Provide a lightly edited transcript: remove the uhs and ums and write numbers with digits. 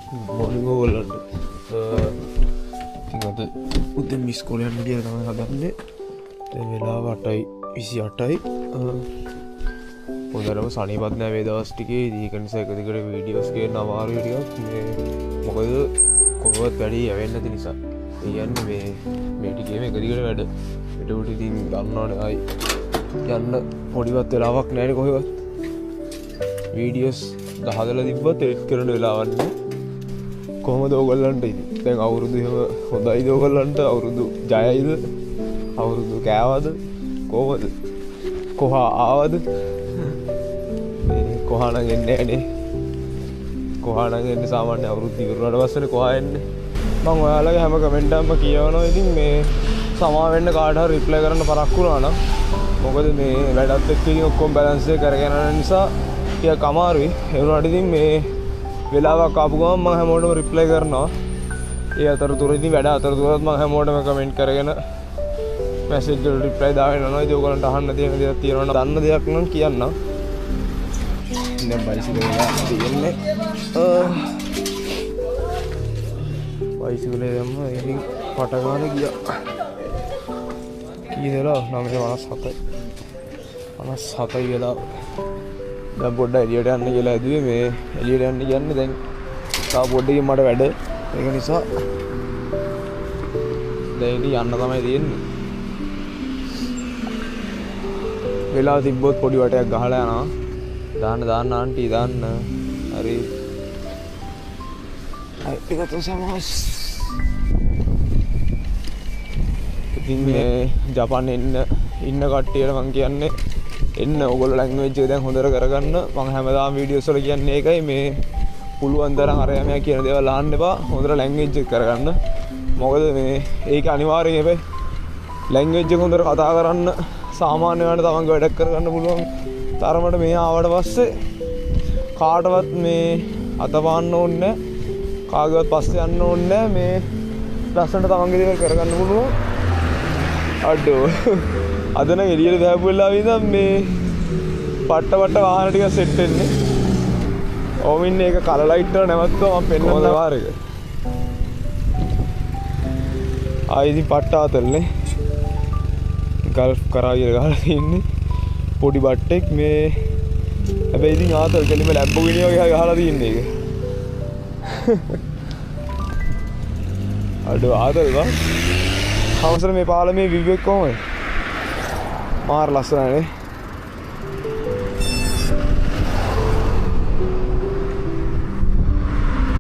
මොර්නිං ඕගොල්ලන්ට. ඉතින් අද උදේම ඉස්කෝලේ යන්න කියලා තමයි හදන්නේ. දැන් වෙලාව 8:28යි. හොඳටම සනීපත් නෑ මේ දවස් ටිකේ. ඉතින් ඒක නිසා එක දිගට වීඩියෝස් ගේන්න අමාරුයි ටිකක්. මේ මොකද කොහොමවත් වැඩි යවෙන්නේ නැති නිසා. ඒ කියන්නේ මේ ටිකේම එක දිගට වැඩ. ඒකට ඉතින් දන්නවනේ ආයි යන්න පොඩිවත් වෙලාවක් නෑනේ කොහෙවත්. වීඩියෝස් හදලා තිබ්බත් එඩිට් කරන්න වෙලාවක් නෑ. කොහොමද ඕගොල්ලන්ට ඉතින්? දැන් අවුරුදු එහෙම හොඳයිද ඕගොල්ලන්ට? අවුරුදු ජයයිද? අවුරුදු කෑවද? කොහොමද? කොහා ආවද? මේ කොහා නම් එන්නේ නෑනේ. කොහා නම් එන්නේ සාමාන්‍ය අවුරුදු ඉවර වුණාට පස්සේනේ කොහා එන්නේ. මං ඔයාලගේ හැම කමෙන්ට් එකක්ම කියවනවා. ඉතින් මේ සමා වෙන්න කාට හරි රිප්ලයි කරන්න පරක්කු වුණා නම්. මොකද මේ වැඩත් එක්ක ඉතින් ඔක්කොම බැලන්ස් එක කරගෙන යන නිසා ටිකක් අමාරුයි. ඒ වුණාට ඉතින් මේ වෙලාවක් ආපු ගමන් මං හැමෝටම රිප්ලයි කරනවා. ඒ අතරතුර ඉතින් වැඩ අතරතුරත් මං හැමෝටම කමෙන්ට් කරගෙන මැසේජ් වලට රිප්ලයි දාගෙන යනවා. ඉතින් ඔයගොල්ලන්ට අහන්න තියෙන දේක් තියෙනවා නම් දන්න දෙයක් නම් කියන්න. දැන් බයිසිකල් එක තියෙන්නේ. බයිසිකලේ දැම්ම ඉතින් පට ගාන ගියා. කී වෙලාව? 9:57යි. 57යි වෙලාව. දැන් පොඩ්ඩක් එළියට යන්න කියලා හැදුවේ. මේ එළියට යන්න කියන්නේ දැන් තව පොඩ්ඩකින් මට වැඩ. ඒක නිසා දැන් ඉතින් යන්න තමයි තියෙන්නේ. වෙලාව තිබ්බොත් පොඩි වටයක් ගහලා යනවා. දාන්න දාන්න ආන්ටි දාන්න. හරි. ඒක සමහස්. ඉතින් මේ ජපානේ ඉන්න කට්ටියට මං කියන්නේ එන්න ඔයගොල්ලෝ ලැන්ග්වේජ් එක දැන් හොඳට කරගන්න. මං හැමදාම වීඩියෝස් වල කියන්නේ ඒකයි. මේ පුළුවන් තරම් අර යමයා කියන දේවල් අහන්න එපා. හොඳට ලැන්ග්වේජ් එක කරගන්න. මොකද මේ ඒක අනිවාර්යයෙන් හැබැයි ලැන්ග්වේජ් එක හොඳට කතා කරන්න සාමාන්‍ය වෙලාවට තමන්ගේ වැඩක් කරගන්න පුළුවන් තරමට මේ ආවට පස්සේ කාටවත් මේ අත පාන්න ඕනේ නෑ. කාගේවත් පස්සේ යන්න ඕනේ නෑ. මේ ලස්සනට තමන්ගේ දේවල් කරගන්න පුළුවන්. අඩෝ අද නම් එළියට බහපු වෙලාවෙ ඉඳන් මේ පට්ට පට්ට වාහන ටික සෙට් වෙන්නේ. ඕම ඉන්නේ ඒක කලර් ලයිට් වල නැවතුවා මම පෙන්නන්න වාර එක. ආයි ඉතින් පට්ට ආතල්නේ. ගල්ෆ් කරා කියලා ගහලා තින්නේ. පොඩි බට්ටෙක් මේ හැබැයි ඉතින් ආතල් කෙලිම ලැම්බෝගිනි වගේ ගහලා තින්නේ ඒක. අඩෝ ආතල් බං. අවසර මේ පාලමේ විව් එක කොහොමද? මාර ලස්සනයි නේ.